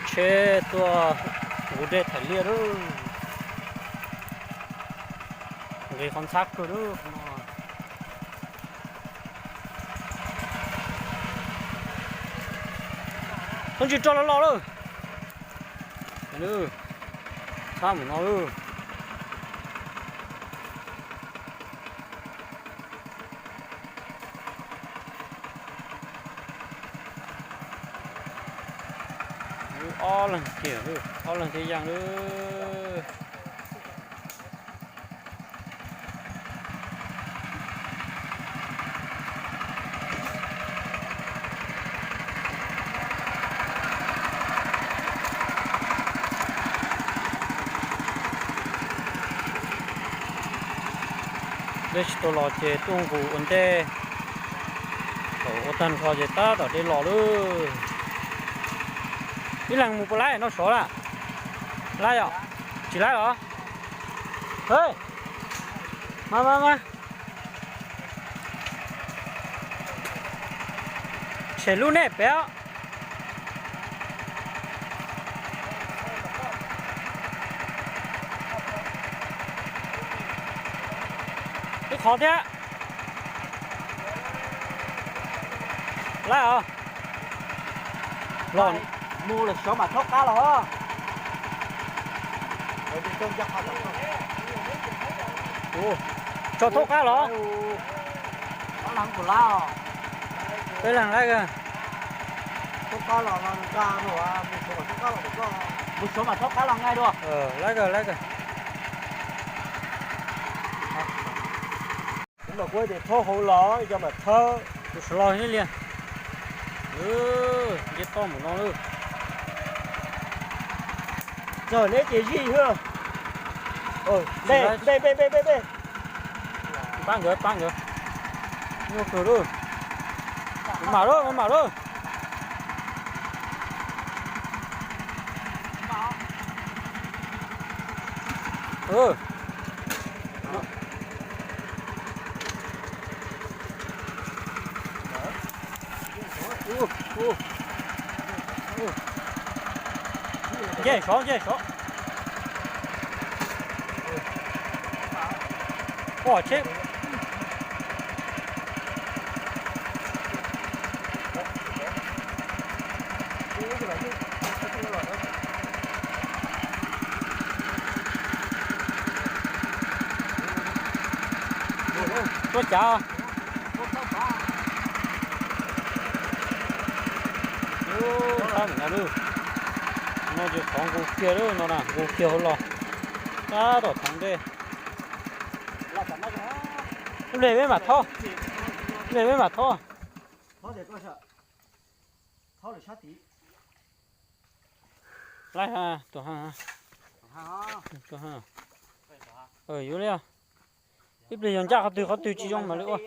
Tsheb tuaj nqus dej thaiv liaj lawm. Nqis qhov ntxhab kawg lawm. Txhob ntsis roj los los lawm. Txhob mus no lawm. Ob leeg kiag, ob leeg thiaj yeej lawm. Dej tsis tau los ces tuaj nqus ua ntej, thaum ua tag nrho ces tab tom dej los lawm. Ib leeg mus puas laib no sov lawm? Laib os? Tsis laib los? Mas mas mas, tshem lub nej pem os. Ib qho thiab. Laib os. Los mus lawm sov mam thaub qab los. Tso thaub qab los. Peb leeg laib kawg. Mus sov mam thaub qab los nqaij dua. Laib kawg, laib kawg. Kuv mam kuv tias thaub hauv los, yog mam thaub. Kuv sov los ib liag. Nce toj mus no lawm. Txog neb ces zij xwb. Npe npe npe npe npe. Pab nkawd, pab nkawd. Nyuaj kawg lawm. Kuv mam lawm, kuv mam lawm. Nce sov, nce sov. Pom tsheb. Tuaj cav. Tab ntawd, no ces qhov nqus kiag lawm no na, nqus kiag hauv los. Tab tom thov ntej. Ib pliag peb mam thaub, ib pliag peb mam thaub. Laib ha, tus ha. Yuav li, ib pliag yog ncaj qhov twg qhov twg tsis zoo mam li ua.